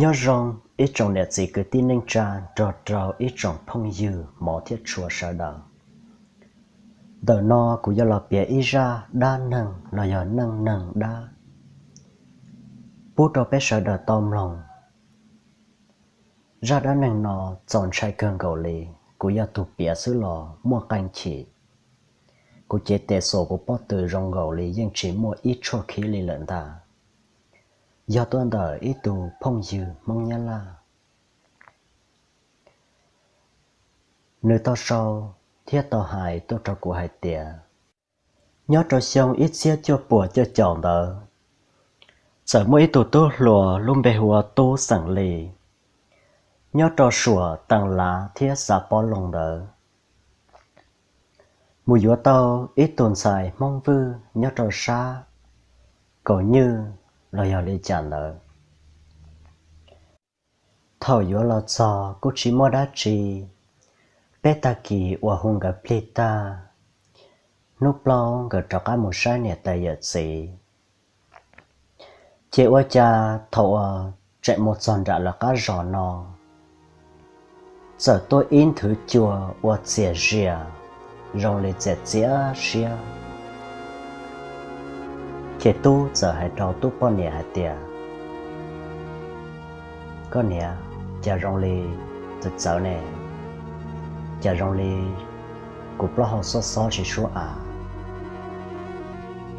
Nyob zoo ib tsoom niam txiv kwv tij neej tsa nrog rau ib tsoom phooj ywg hmov thiab tshua sawv daws. Ntawm no kuv yuav los piav ib zaj dab neeg los yog neej neeg dab pub rau peb sawv daws tau mloog. Zaj dab neeg no txaus ntshai kawg nkaus li, kuv yog tus piav xwb los muaj qee chim. Kuv cev tes xus kuv pob tw zoo nkaus li yeej tsis muaj ib tshuaj khib li lawm ntag. Yog tuaj ntawm ib tug phooj ywg Hmoob Nyab Laj, nws tau sau thiab tau hais tuaj rau kuv hais tias, nyob rau xyoo ib txhiab cuaj puas cuaj caum ntawd, txawm muaj ib tug tub hluas lub npe hu ua Tub xeem Lis, nyob rau suam Tees Lav thiab Xav Pov Loos ntawd, mus yuav tau ib tug ntxhais Hmoob Vwj nyob rau sab Kaus Nywj los yog li cas ntawd. Thaum yuav los txog kuj tsis muaj dab tsi, peb tag kis uas hu nkawd plig tag, hnub plaub nkawd rov qab mus saib niam tais yawm txiv. Ces ua cas thaum uas tseem mus txog nram lawv qab zos no, txawm tuaj ib nthwv cua ua txias zias, zoo li txias txias siab. Ces Tub txawm hais rau Tub poj niam hais tias, koj niam, cas zoo li txawv txawv ne, cas zoo li kuv plaub hau xob xob tsis suab av.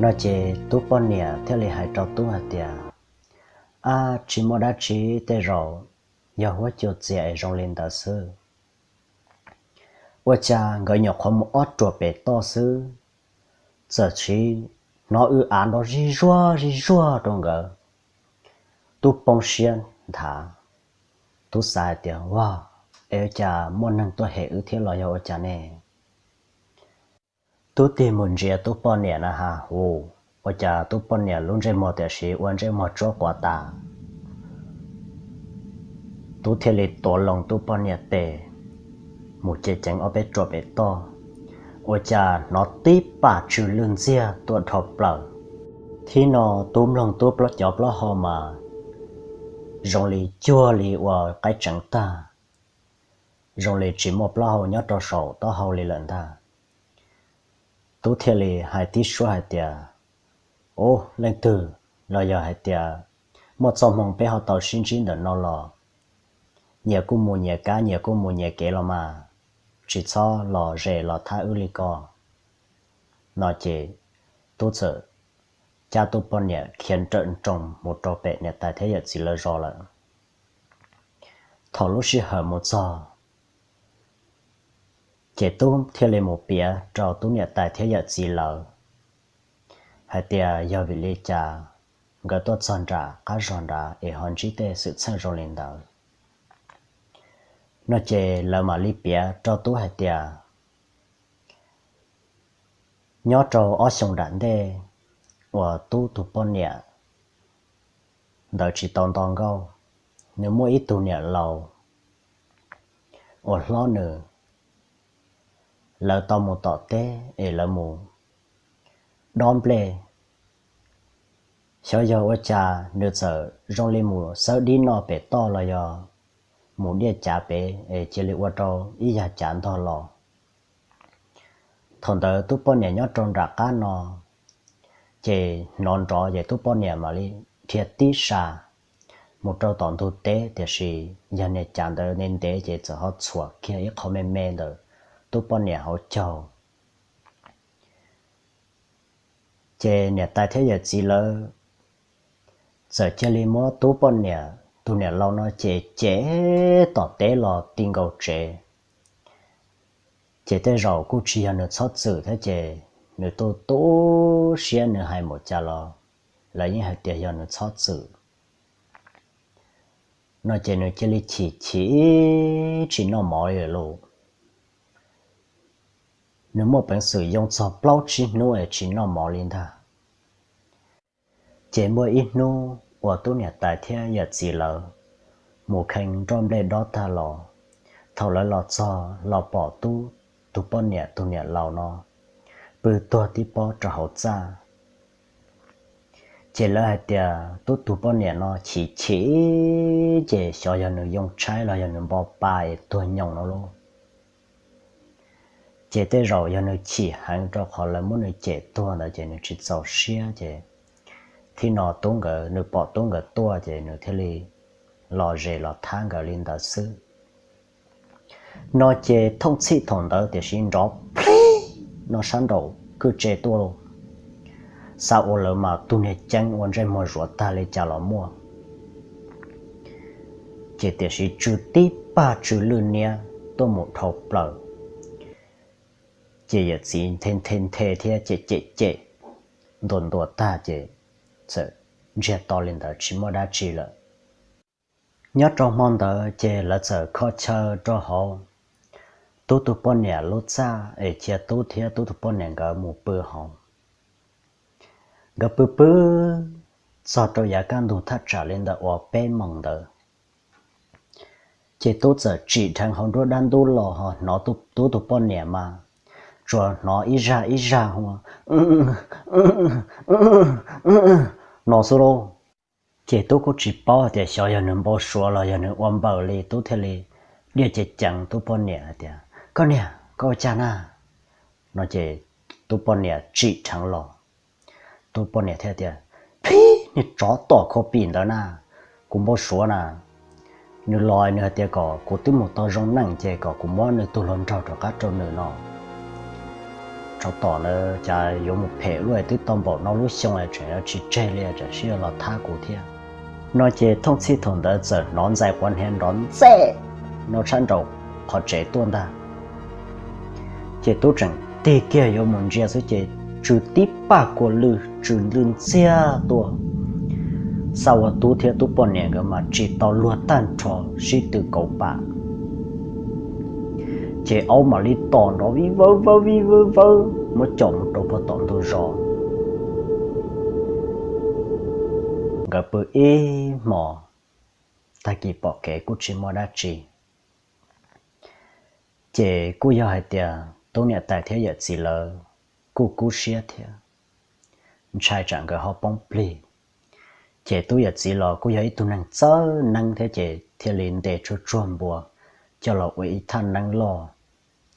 No ces Tub poj niam thiaj li hais rau Tub hais tias, ab, tsis muaj dab tsi, tej zaum yog huab cua txias es zoo li ntawd xwb. Ua cas nkawd nyuam qhuav mus ob ruam pem toj xwb, txawm hnov w av nrov zij zuag zij zuag rau nkawd. Tub poob siab nthav, Tub xav hais tias, ua, es ua cas muaj neeg tuaj hem wb thiab los yog ua cas ne? Tub tig mus ntsia Tub poj niam na has hu, ua cas Tub poj niam lub ntsej muag tiam sis ua ntsej muag tsuab quav tas. Tub thiaj li tuav loo Tub poj niam tes mus cev ceev ob peb ruam pem toj, ua cas hnov tib pam tsw lwj ntxiag tuaj dhau plaws. Thib no Tub mloog Tub cov plaub hau mas zoo li cuag li ua qaib tseev tag, zoo li tsis muaj plaub hau nyob rau saum taub hau li lawm ntag. Tub thiaj li hais tib suab hais tias, ub, leej twg, los yog hais tias muaj txoj hmoo peb ho tau sib ntsib ntawm no los, nyias kuj mus nyias kab, nyias kuj mus nyias kev los mas, tsis txhob los ze los thab wb li ko. No ces Tub txawm cab Tub poj niam khiav nrawm nroos mus rau pem niam tais thiab yawm txiv lawv zos lawm. Thaum lub sij hawm mus txog, ces Tub thiaj li mus piav rau Tub niam tais thiab yawm txiv lawv hais tias yog vim li cas nkawd tuaj txog nram qab zos nrad es ho ntsib tej xwm txheej zoo li ntawd. No ces lawv mam li piav rau Tub hais tias, nyob rau ob xyoos nram ntej uas Tub tus poj niam ntawd tsis tau nto nkauj, nws muaj ib tug niam laus uas hlob nws, lawv tau mus tom teb es lawv mus dob nplej. Xyov yog ua cas nws txawm zoo li mus xawb dib noj pem toj los yog mus diaj cav pem es cia li ua rau ib yam cav ntog los. Thaum ntawd Tub poj niam nyob rau nram qab no, ces hnov nrov ces Tub poj niam mam li dhia tib sa mus rau tom ntug teb, tiam sis yog niag cav ntawd ntev ntev ces txawm ho txhuam kiag ib qho me me ntawm Tub poj niam hauv caug. Ces niam tais thiab yawm txiv lawv txawm cia li muab Tub poj niam tus niam laus no ces cev tom teb los ti nkaus tsev. Ces tej zaum kuj tsis yog nws txhob txwm thiab ces nws tu tu siab nws hais mus cas los lawv yeej hais tias yog nws txhob txwm. No ces nws cia li chim chim tsis noj mov li lawm. Nws muaj peev xwm yoo txog plaub tsib hnub es tsis noj mov li ntag. Ces muaj ib hnub uas Tub niam tais thiab yawm txiv lawv mus khee nroj nplej dob tag los, thaum lawv los txog los pom Tub tus poj niam tus niam laus no pw tuag tib pob rau hauv txaj. Ces lawv hais tias tub tug poj niam no chim chim, ces xyov yog nws yoo tshaib los yog nws npo pa es tuag nyoos no lauj. Ces tej zaum yog nws chim heev rau qhov lawv muab nws cem tuag ntawd ces nws tsis txaus siab ces thib no tub nkawd, nws pom tub nkawd tuaj ces nws thiaj li los zes los thab nkawd li ntawd xwb. No ces thooj txhij thaum ntawd tiam sis nrov plib no sab nraum kwj tse tuaj lauj. Xav ua lawv mas tus niag ceeb ua ntsej muag zuav tag li cas los muaj. Ces tiam sis tsw tib pag tsw lwj niab tuaj mus dhau plaws. Ces yawm txiv nthe nthe nthe thiab cem cem cem ntuas ntuas tag ces txawm ntsiag to li ntawd tsis muaj dab tsi lawm. Nyob rau hmo ntawd ces lawv txawm kho chaw rau hauv tub tug poj niam lub txaj es cia tub thiab tub tug poj niam nkawd mus pw hauv. Nkawd pw pw txog rau yav kaj ntug thaj tsam li ntawm uas peb moos ntawd, ces tub txawm tsim dheev hauv nruab dab ntub los ho hnov tub tug poj niam mas tsuas hnov ib zaj ib zaj hu no xwb lauj. Ces tub kuj tsis paub tias xyov yog nws npau suav los yog nws ua npaws li, tub thiaj li diaj ceev ceev tub poj niam hais tias, Koj niam, koj ua cas na? No ces tub poj niam tsim dheev los, tub poj niam thiaj tias, Phib, niag tsov tom kho pim ntawd na, kuv npau suav na. Nws los nws hais tias kom kuv twb mus tau zoo neej ces kom kuv muab nws tus hluas nraug rov qab rau nws no. Tsov tom ntawd cas yuav mus phem luaj, twb tau npaum no lub xyoo tseem yuav tsis tseg li, tsam sim los thab kuv thiab. No ces thooj txhij thaum ntawd txawm hnov ntxais quav hniav nrov ntxej no tshab nraum qhov tsev tuaj ntag. Ces tub tseem tig kiag yuav mus ntsia xwb ces tsw tib pag kua lwj tsw lwj ntxiag tuaj. Xav ua tub thiab tub poj niam nkawd mas tsis tau luag tag nrho, sib tw kauv pam. Ces aub mam li tom nrov vij vawv vawv vij vawv vawv muab caum mus rau puag tom ntug zos. Nkawd pw ib hmos, tag kis pom kev kuj tsis muaj dab tsi. Ces kuj yog hais tias tub niam tais thiab yawm txiv lawv kuj kub siab thiab, ntshai tsam nkawd ho poob plig. Ces tub yawm txiv los kuj yog ib tug neeg txawj neeb thiab ces thiaj li ntes tsuag tsuag npua coj los ua ib thaj neeb loj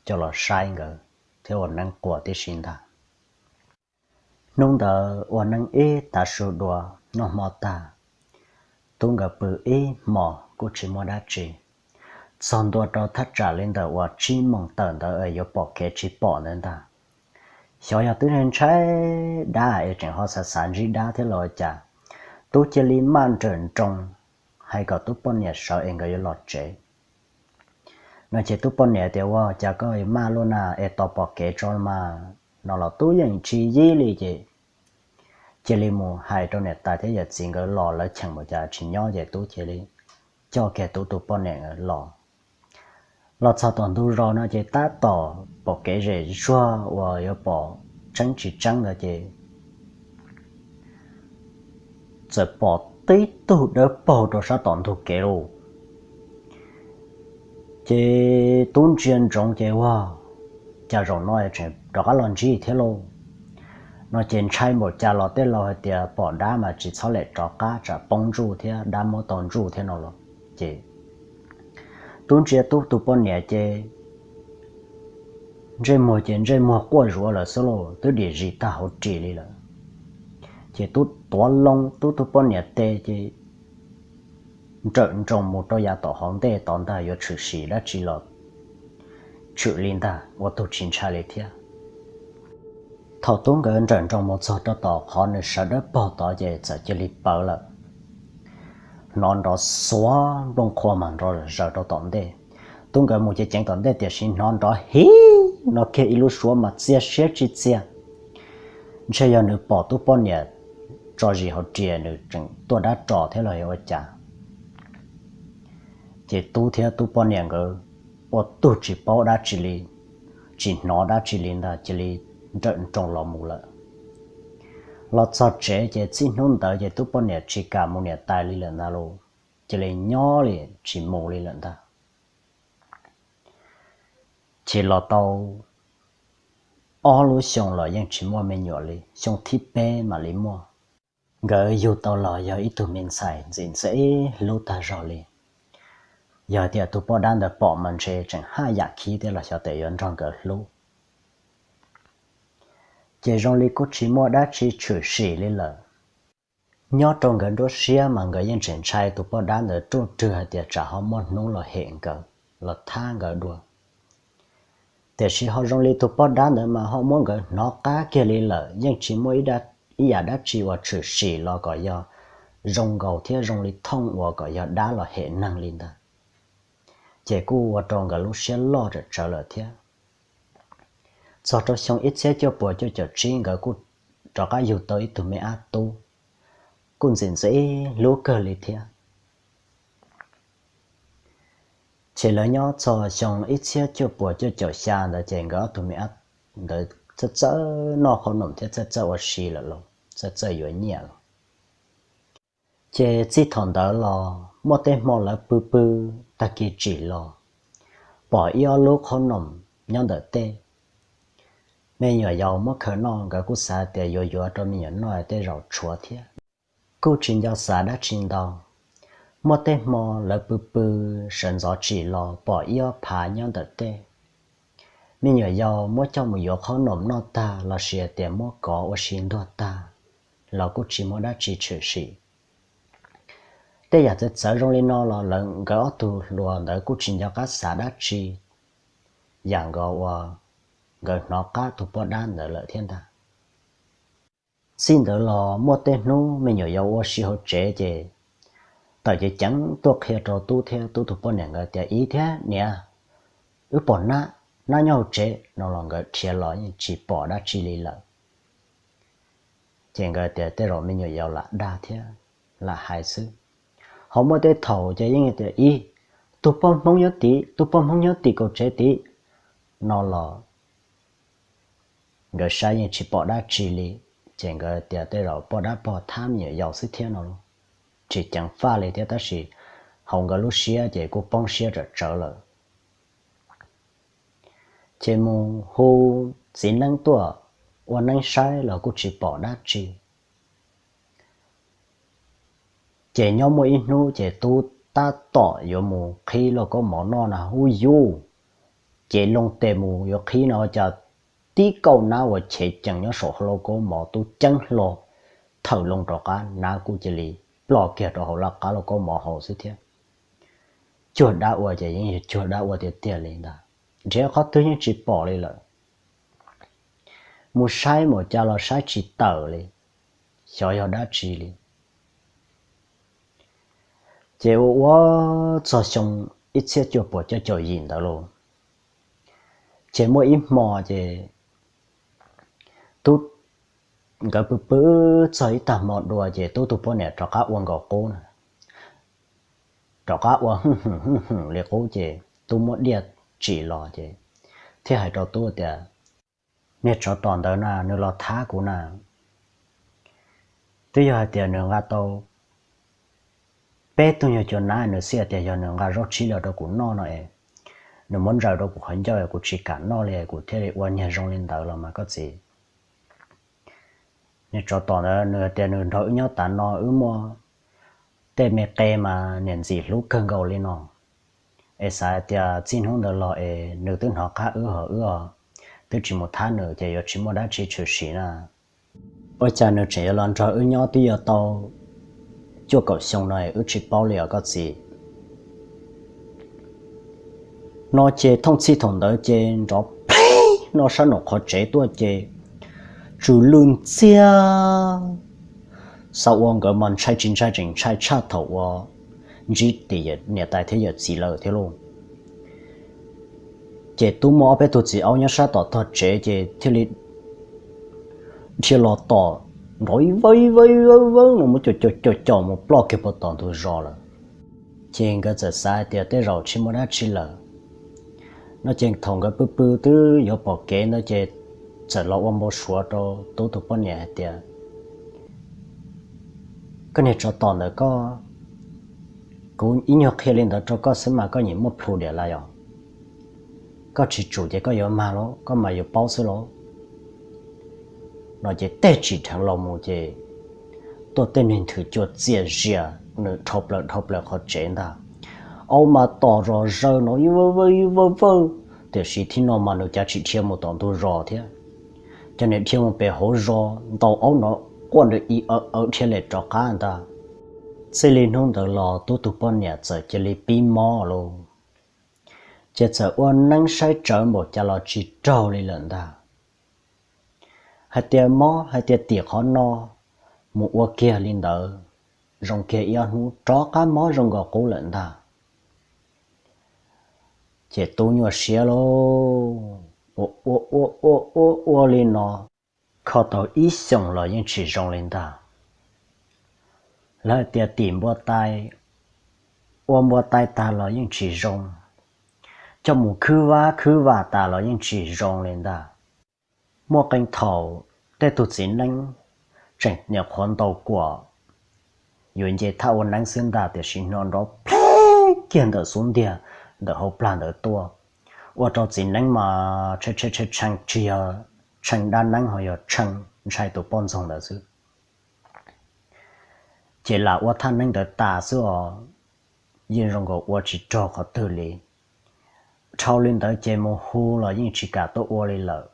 coj los saib nkawd thiab ua neeb quas tib si ntag. Hnub ntawd ua neeb ib tav su dua, noj hmo tag, tub nkawd pw ib hmos kuj tsis muaj dab tsi. Txog ntua rau thaj tsam li ntawm uas tsib moos tawm ntawd yuav pom kev tsis pom ntawd ntag. Xyov yog twb ntshai dab es tseem ho xav xav ntsib dab thiab los ua cas, tub cia li maj nrawm nroos hais kom tub poj niam sawv es nkawd yuav los tsev. No ces tub poj niam tias, Ua cas koj maj luaj na, es tos pom kev tso mas. No los tub yeej tsis yib li ces cia li mus hais rau niam tais thiab yawm txiv nkawd los lawv cheem mus cas tsis nyob ces tub cia li coj kiag tub tus poj niam nkawd los. Los txog tom ntug zos no ces tab tom pom kev zem zuag uas yuav pom tseeb tsis tseeb ntawd ces txawm pom tib tug dawb paug rau sab tom ntug kev lauj. Ces tub ntsia ntsoov ces, Ua cas zaum no tseem rov qab los ntsib thiab lauj? No ces ntshai npaum cas los tej laus hais tias pom dab mas tsis txhob lem rov qab tsam poob ntsuj thiab dab muab tau ntsuj thiab no los. Ces tub ntsia tub tus poj niam ces ntsej muag ces ntsej muag quaj zuav lawm xwb lauj, twb dim zis tag hauv ris li lawm. Ces tub tuav loo tub tus poj niam tes ces nrawm nroos mus rau yav tom hauv ntej tod ntag, yuav tshwm sim dab tsi los tshwm li ntag, ua tug tsis ntshai li thiab. Thaum tub nkawd nrawm nroos mus txog rau tom qhov nws sawv dawb paug tod ces txawm cia li pawv lawm. Hnov nrov xuav nplooj qhua mas nrov zaws rau tom ntej. Tub nkawd mus ceev ceev tom ntej tiam sis hnov nrov hiv no kiag ib lub suab mas txias siab tsis txias. Ntshe yog nws pom tub poj niam tso zis hauv ris nws tseem tuaj dab ros thiab los yog ua cas. Ces tub thiab tub poj niam nkawd ua tug tsis paub dab tsi li, tsis hnov dab tsi li ntag cia li nrawm nroos los mus lawm. Los txog tsev ces txij hnub ntawd ces tub poj niam tsis kam mus niam tais li lawm ntag lauj, cia li nyob li tsis mus li lawm ntag. Ces los tau ob lub xyoo los yeej tsis muaj me nyuam li, xyoo thib peb mam li muaj. Nkawd yug tau los yog ib tug me ntxhais ntxim ntxim hlub tag zog li. Yog tias tus poj dab ntawd pom mas ntshe tseem haj yam khib thiab los xyov tes yuav nrog nkawd hlub. Ces zoo li kuj tsis muaj dab tsi tshwm sim li lawm. Nyob rau nkawd nruab siab mas nkawd yeej tseem ntshai tus poj dab ntawd ruaj rwg hais tias tsam ho muaj hnub los hem nkawd, los thab nkawd dua. Tiam sis ho zoo li tus poj dab ntawd mas ho muab nkawd hnov qab kiag li lawm, yeej tsis muaj ib yam dab tsi uas tshwm sim los kom yog zoo nkaus thiab zoo li thooj uas kom yog dab los hem neeg li ntag. Ces kuj ua rau nkawd lub siab loj tsawm tsawv lawm thiab. Txog rau xyoo ib txhiab cuaj puas cuaj caum tsib nkawd kuj rov qab yug tau ib tug me ab tub, kuj ntxim ntxim hlub kawg li thiab. Ces lawv nyob txog xyoo ib txhiab cuaj puas cuaj caum xya ntawd ces nkawd ob tug me ab ntawd txawj txawj noj qhob noom thiab txawj txawj ua si lawm los txawj txawj yuav nyiaj lawm. Ces txij thaum ntawd los muaj tej hmo lawv pw pw, tag kis tsim los pom ib ob lub qhob noom nyob ntawm tej. Me nyuam yaus muab khaws noj nkawd kuj xav tias yuav yuav rau me nyuam noj tej zaum tshuav thiab, kuj tsis nco xav dab tsi ntau. Muaj tej hmo lawv pw pw, sawv ntxov tsim los pom ib ob phav nyob ntawm tej. Me nyuam yaus muab coj mus yuav qhob noom noj tag los sis tias muab kov ua si ntuag tag los kuj tsis muaj dab tsi tshwm sim. Tej yam txawv txawv zoo li no los lawv nkawd ob tug hluas ntawd kuj tsis nco qab xav dab tsi, yam nkaus uas nkawd hnov qab tus poj dab ntawd lawm thiab ntag. Txij ntawd los muaj tej hnub me nyuam yaus ua si hauv tsev ces tawm ceev ceev tuaj qhia rau tub thiab tub tus poj niam nkawd tias, Ib thiab niam, wb pom nab, nab nyob hauv tsev no los nkawd dhia los yeej tsis pom dab tsi li lawm. Ces nkawd tias tej zaum me nyuam yaus lam dag thiab lam hais xwb. Ho muaj tej thaum ces yeej tias, Ib, tus poj Hmoob nyob tim, tus poj Hmoob nyob tim kaum tsev tim no los nkawd saib yeej tsis pom dab tsi li. Ces nkawd tias tej zaum poj dab pog thab me nyuam yaus xwb thiab no los tsis ceev faj li thiab tab sis hauv nkawd lub siab ces kuj poob siab tsawm tsawv lawm. Ces mus hu txiv neeb tuaj ua neeb saib los kuj tsis pom dab tsi. Ces nyob muaj ib hnub ces tub tab tom yuav mus qhib lauj kaub mov noj na, hu yuv, ces loo tes mus yuav qhib no cas tib kauj nab uas chev cees nyob saum hauv lauj kaub mov tub ceeb hlo thawm loo rov qab, nab kuj cia li ploj kiag rau hauv laj qab lauj kaub mov hauv xwb thiab. Cuag dab ua ces yeej yog cuag dab ua tiag tiag li ntag, nrhiav qhov twg yeej tsis pom li lawm. Mus saib mus cas los saib tsis tawm li, xyov yog dab tsi li. Ces ua ua txog xyoo ib txhiab cuaj puas cuaj caum yim ntawd los, ces muaj ib hmo ces tub, nkawd pw pw txog ib tag hmo dua ces tub tus poj niam rov qab ua nkaus qub na, rov qab ua hwj hwm hwj hwm li qub ces tub muab diaj tsim los ces thiaj hais rau tub tias, Niag tsov tom ntawd na nws los thab kuv na, twb yog hais tias nws nqa tau peb tug nyuag cua nab, nws xij hais tias yog nws nqa zaub tshib los rau kuv noj no es nws muab ntsaws rau kuv qhov ncauj es kuv tsis kam noj li kuv thiaj li ua niag zoo li ntawd los mas koj txiv. Niag tsov tom ntawd nws hais tias nws nrog wb nyob tas no wb muaj tej me qe mas niam ntxim hlub kawg nkaus li no, es xav hais tias txij hnub ntawd los es nws twb hnov qab wb hos wb twb tsis mus thab nws ces yuav tsis muaj dab tsi tshwm sim na. Ua cas nws tseem yuav los nrog wb nyob twb yuav tau cuaj kaum xyoo no wb tsis paub li os koj txiv. No ces thooj txhij thaum ntawd ces nrov pleb no sab nraum qhov tsev tuaj ces tsw lwj ntxiag. Xav ua nkawd mas ntshai tsis ntshai tseem ntshai tshaj thaum uas ntsib tim niam tais thiab yawm txiv lawm thiab lauj. Ces tub muaj ob peb tug txiv aub nyob sab tom tog tsev ces thiaj li dhia los tom nrov ib vawb ib vawb ib vawb vawb no muab caum caum caum mus ploj kiag puag tom ntug zos lawm. Ces nkawd txawm xav hais tias tej zaum tsis muaj dab tsi lawm no ces thaum nkawd pw pw twb yuav pom kev ntawd ces txawm los ua npau suav rau tub tus poj niam hais tias, Koj niag tsov tom ntawd koj, kuv ib nyuag qhia li ntawd rau koj xwb mas koj nyiam muaj plhu diam lawm os. Koj tsis tsum ces koj yuav mag los koj mas yuav paub xwb los. No ces tej tsim dheev los mus ces tuaj tej neeg nthwv cua txias zias, nws dhau plaws dhau plaws qhov tsev ntag. Aub mas tom zos zaws no vawj vawj vawj vawj, tiam sis thib no mas nws cav tsis dhia mus tom ntug zos thiab. Cov niag dhia mus pem hauv zos ntaus aub no quaj nrov i aw aw dhia lem rov qab ntag. Txij li hnub ntawd los Tub tus poj niam txawm cia li pib mob lauj. Ces txawm ua neeb saib tsawv npaum cas los tsis raug li lawm ntag. Hais tias mob hais tias tim qhov no mus ua kiag li ntawd, zoo kiag ib ob hnub rov qab mob zoo nkaus qub lawm ntag. Ces Tub nyuaj siab lauj, ua ua ua ua ua ua li no, kho tau ib xyoos los yeej tsis zoo li ntag. Lawv hais tias tim npua tai, ua npua tai tag los yeej tsis zoo, coj mus khwb vab khwb vam tas los yeej tsis zoo li ntag. Muaj qee thaum tej tug txiv neeb tseem nyuam qhuav ntaus kuam yuav nce thaj ua neeb xwb ntag, tiam sis hnov nrov pleb kiag ntawm xub ntiag ntawm hauv plag ntawd tuaj, ua rau txiv neeb mas tshee tshee tshee, tsis yog tshee dab neeb ho yog tshee ntshai tus poj ntxoog ntawd xwb. Ces lam ua thaj neeb ntawd tas xwb os, yeej zoo nkaus ua tsis raug qhov twg li. Dhau li ntawd ces mus hu los yeej tsis kam tuaj ua li lawm.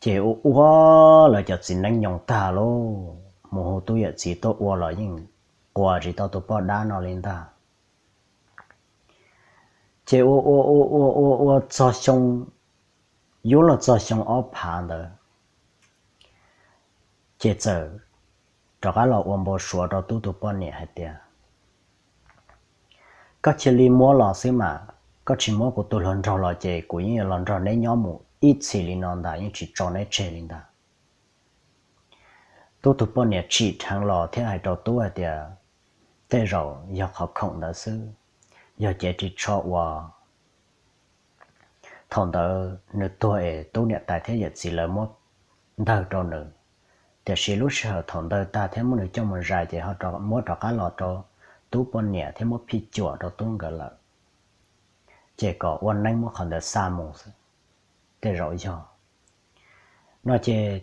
Ces ua ua lawv cov txiv neeb nyoos tag lauj, mus hu tub yawm txiv tuaj ua los yeej quas tsis tau tus poj dab no li ntag. Ces ua ua ua ua ua ua txog xyoo, yuav los txog xyoo ob phav ntawd, ces txawm rov qab los ua npau suav rau Tub tus poj niam hais tias, koj cia li muab los xwb mas, koj tsis muab kuv tus hluas nraug los ces kuv yeej yuav los nrog neb nyob mus ib txhis li no ntag, yeej tsis tso neb tseg li ntag. Tub tus poj niam tsim dheev los thiab hais rau Tub hais tias, tej zaum yog qhov khoom ntawd xwb, yog cev ris tsho uas thaum ntawd nws tuag es Tub niam tais thiab yawm txiv lawv muab ntawg rau nws, tiam sis lub sij hawm thaum ntawg tag thiab muab nws coj mus zais ces ho muab rov qab los rau Tub poj niam thiab muab phij cuam rau Tub nkawd lawm, ces kom ua neeb muab qhov ntawd xa mus xwb, tej zaum yog no ces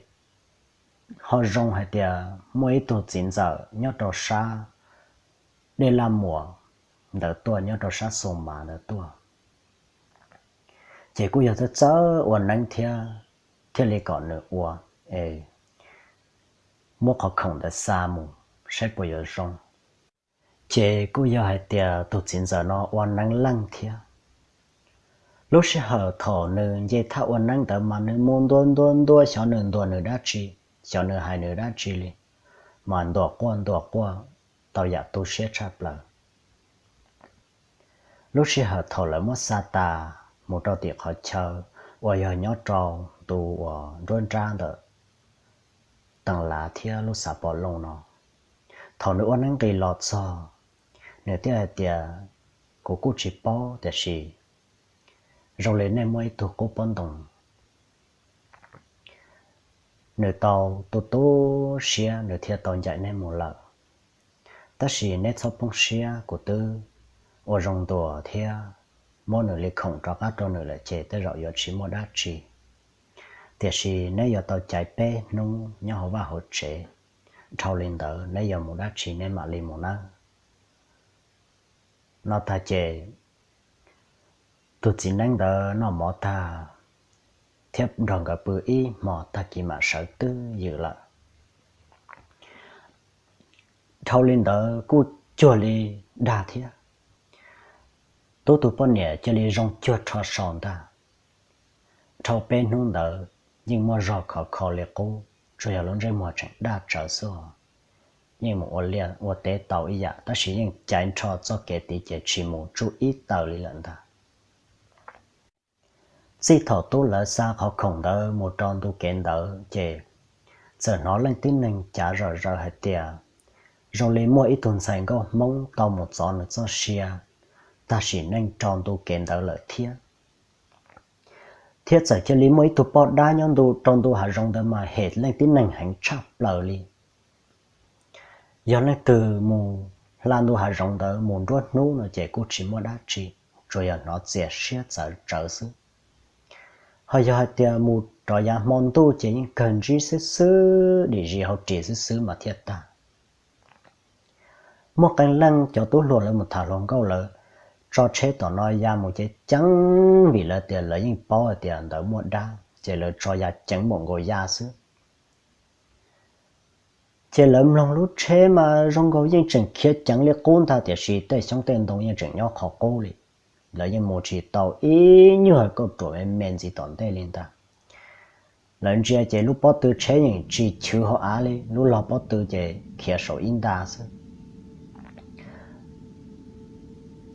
ho zoo hais tias muaj ib tug txiv ntxawm nyob rau sab Dej Laj Muas ntawd tuaj, nyob rau sab Xus Mas ntawd tuaj, ces kuj yog txawj txawj ua neeb thiab, thiaj li kom nws ua es muab qhov khoom ntawd xa mus saib puas yuav zoo. Ces kuj yog hais tias tus txiv ntxawm no ua neeb leej thiab. Lub sij hawm thaum nws nce thaj ua neeb ntawd mas nws mus ntua ntua ntua, xyov nws ntuas nws dab tsi, xyov nws hais nws dab tsi li, mas ntuas quaj ntuas quaj tau yam tu siab tshaj plaws. Lub sij hawm thaum lawv muab xa tas mus rau tim qhov chaw uas yog nyob rau ntu uas nruab nrab ntawm Tees Lav thiab lub Xav Pos Looj no, thaum nws ua neeb nqis los txog, nws thiaj hais tias, kuv kuj tsis paub, tiam sis zoo li nej muaj ib tug qub pob ntoo, nws tau tu tu siab nws thiaj tau ncaim nej mus lawm. Tab sis neb txhob poob siab, kuv twb ua zoo ntuas thiab muab nws li khoom rov qab rau nws lawm ces tej zaum yuav tsis muaj dab tsi. Tiam sis neb yuav tau caiv peb hnub nyob hauv vaj hauv tsev, dhau li ntawd neb yuav mus dab tsi neb mam li mus nawb. No tag ces tus txiv neeb ntawd noj mov tag thiab nrog nkawd pw ib hmo, tag kis mam sawv twb ywm lawm. Dhau li ntawd kuj cuag li dag thiab, Tub tus poj niam cia li zoo cuag rho sau ntag. Dhau peb hnub ntawd yeej muaj zog khov kho li qub, tsuas yog lub ntsej muag tseem daj tsawv xwb, yeej mus ua liaj ua teb tau ib yam, tab sis yeej caiv nrho txoj kev tid ces tsis mus tsuj ib taws li lawm ntag. Txij thaum Tub lawv xa qhov khoom ntawd mus rau ntu kev ntawd ces txawm hnov leej tib neeg cav zom zaws hais tias zoo li muaj ib tug ntxhais nkauj Hmoob tau mus txov nws txoj sia tag sim neej rau ntu kev ntawd lawm thiab. Thiab txawm cia li muaj ib tug poj dab nyob ntu rau ntu hav zoov ntawd mas hem leej tib neeg heev tshaj plaws li. Yog leej twg mus hla ntu hav zoov ntawd mus nruab hnub no ces kuj tsis muaj dab tsi, tsuas yog hnov txias siab txawv tsawv xwb. Ho yog hais tias mus rov yav hmo ntuj ces yeej kawg ntsib xwb xwb, dim zis hauv ris xwb xwb mas thiaj tag. Muaj qee leej cov tub hluas lawv mus tham hluas nkauj lawv tso tsheb tom no ya mus ces ceev vim lawv tias lawv yeej paub hais tias ntawd muaj dab ces lawv tso ya ceev npaum nkaus ya xwb. Ces lawv mloog lub tsheb mas zoo nkaus yeej tseem khiav ceev li qub ntag tiam sis tej xyoob tej ntoo yeej tseem nyob qhov qub li. Lawv yeej mus tsis tau ib nyuag kauj ruam me me ntxiv tom ntej li ntag. Lawv ntsia ces lub pob tw tsheb yeej tsis chwv hauv av li, lub log pob tw ces khiav saum ib nta xwb.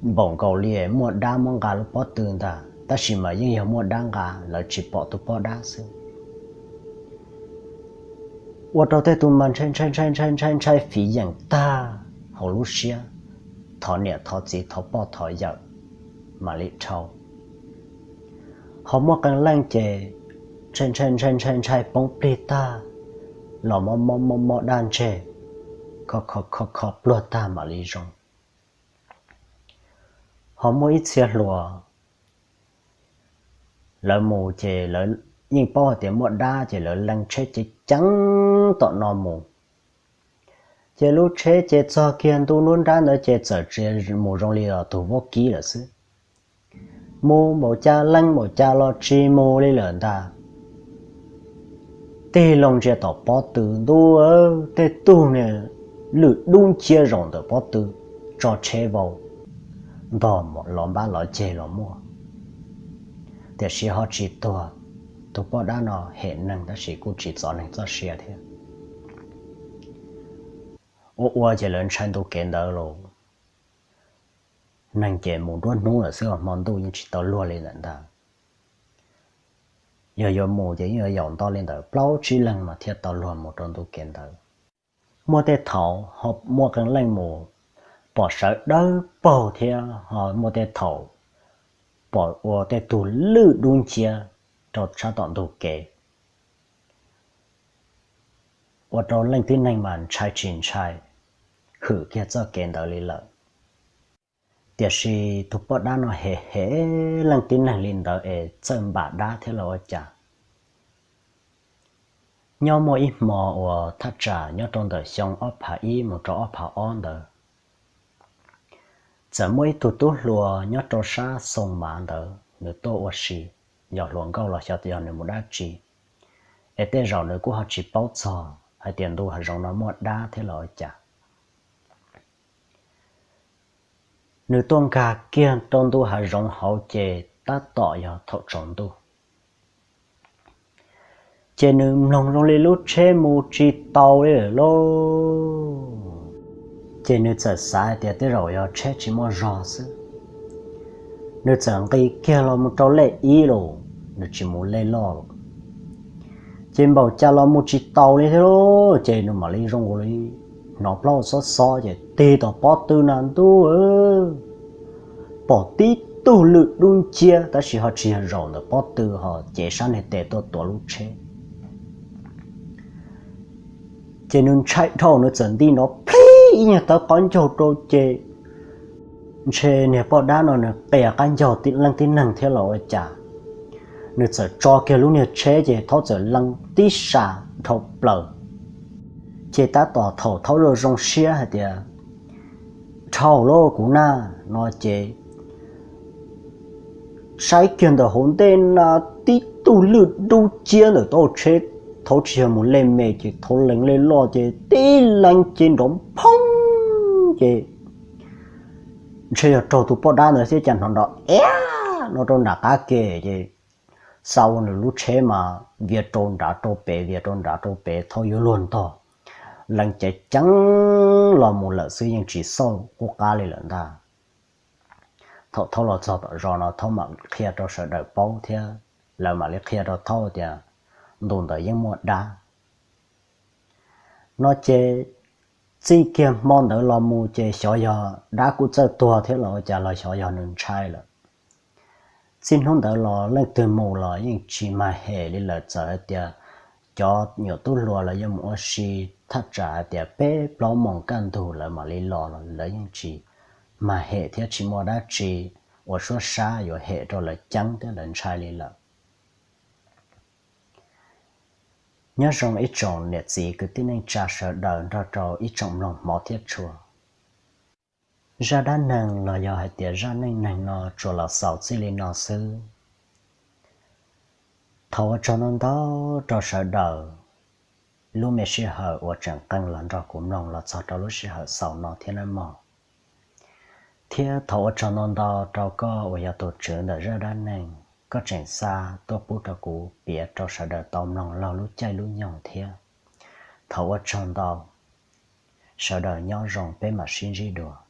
Npaum nkaus li muaj dab muab nqa lub pob tw ntag, tab sis mas yeej yog muaj dab nqa, lawv tsis pom tus poj dab xwb. Ua rau tej tus mas ntshai ntshai ntshai ntshai ntshai ntshai fiv yeem tag hauv lub siab, thov niam thov txiv thov poj thov yawm mam li dhau. Ho muaj qee leej ces ntshai ntshai ntshai ntshai ntshai poob plig tag los mob mob mob mob daj ntseg, kho kho kho kho pluag tag mam li zoo. Ho muaj ib txhia hluas lawv mus ces lawv yeej paub hais tias muaj dab ces lawv lees tsheb ceev ceev tom no mus. Ces lub tsheb ces txog kiag ntu nruab nrab ntawd ces txawm tsis mus zoo li os tus vaub kib lawm xwb. Mus npaum cas lees npaum cas los tsis mus li lawm ntag. Tig loo ntsia tom pob tw ntuj, tej tug niag lwj dub nciab zaum ntawm pob tw tso tsheb vau ntog los npab los ceg los muaj. Tiam sis ho tsis tuag, tus poj dab no hem neeg tab sis kuj tsis txov neeg txoj sia thiab. Ua ua ces lawv ntshai ntu kev ntawd los, neeg ces mus nruab hnub lawm xwb, hmo ntuj yeej tsis tau luag li ntawm ntag. Yog yuav mus ces yeej yuav yaum nto li ntawd plaub tsib leeg mas thiaj tau luag mus rau ntu kev ntawd. Muaj tej thaum ho muaj qee leej mus pom sawv dawb paug thiab ho muaj tej thaum pom ua tej tug lwj dub nciab rau sab tom ntug kev, ua rau leej tib neeg mas ntshai tsis ntshai, hwm kiag txoj kev ntawd li lawm. Tiam sis tus poj dab no hem hem leej tib neeg li ntawd es txawj npam dab thiab los ua cas. Nyob muaj ib hmo uas thaj tsam nyob rau ntawm xyoo ob phav ib mus rau ob phav ob ntawd, txawm muaj ib tug tub hluas nyob rau sab Xoo Mav ntawd nws tuaj ua si, yog hluas nkauj los xyov yog nws mus dab tsi, es tej zaum nws kuj ho tsis paub txog hais tias ntu hav zoov no muaj dab thiab los ua cas. Nws tuaj nkag kiag rau ntu hav zoov hauv ces tab tom yog thaum tsaus ntuj. Ces nws mloog zoo li lub tsheb mus tsis tau li lawm lauj. Ces nws txawm xav hais tias tej zaum yog tsheb tsis muaj zog xwb. Nws txawm nqis kiag los mus rau lej ib los, nws tsis mus lej loj lawm. Ces npaum cas los mus tsis tau li thiab lauj, ces nws mam li zoo li hnov plaub xob xob ces tig tom pob tw na ntuj, pom tib tug lwj dub nciab tab sis ho tsis yog zaum ntawm pob tw ho cev sab niag tes tuaj tuav lub tsheb. Ces nws ntshai dhau nws txawm nti nrov plhib ib nyuag tawv qaub ncaug rau ces ntshe niag poj dab no nws qias qab ncaug leej tib neeg thiab los ua cas, nws txawm tso kiag lub niag tsheb ces thaub txawm lees tib sa dhau plaws. Ces tab tom thaum thaub zoo zoo siab hais tias dhau lauj kuv na no ces saib kiag ntawm hauv ntej na tib tug lwj dub nciab ntawm tau tsheb, thaub tsis yog mus lej me ces thaub lees lej loj ces tib lees ces nrov phoob ces ntshe yog raug tus poj dab ntawd thiab cas hnov nrov iab no rau nram qab ke ces xa ua nws lub tsheb mas vias rau nrad rau pem vias rau nrad rau pem thaub yuav luag ntog, lees ceev ceev los mus lawm xwb yeej tsis xauj qub qab li lawm ntag. Thaum thaub los txog tom zos no thaub mam qhia rau sawv daws paub thiab lawv mam li qhia rau thaub tias ntu ntawd yeej muaj dab no ces txij kiag hmo ntawd los mus ces xyov yog dab kuj txawj tuag thiab los ua cas los xyov yog nws ntshai lawm. Txij hnub ntawd los leej twg mus los yeej tsis mag hem li lawm, txawm hais tias cov nyuam tub hluas los yuav mus ua si thaj tsam hais tias peb plaub moos kaj ntug lawv mam li los los lawv yeej tsis mag hem thiab tsis muaj dab tsi uas suab sab yuav hem rau lawv ceeb thiab lawv ntshai li lawm. Nyob zoo ib tsoom niam txiv kwv tij neej tsa sawv daws nrog rau ib tsoom mloog hmov thiab tshua. Zaj dab neeg los yog hais tias zaj neej neeg no tsuas los xaus txij li no xwb. Thov ua tsaug ntau ntau rau sawv daws lub me sij hawm uas tseem qee los nrog kuv mloog los txog rau lub sij hawm xaus no thiab nawb mog. Thiab thov ua tsaug ntau ntau rau koj uas yog tus tswv ntawm zaj dab neeg, koj tseem xa tuaj pub rau kuv piav rau sawv daws tau mloog laug lub caij lub nyoog thiab. Thov ua tsaug ntau. Sawv daws nyob zoo, peb mam sib ntsib dua.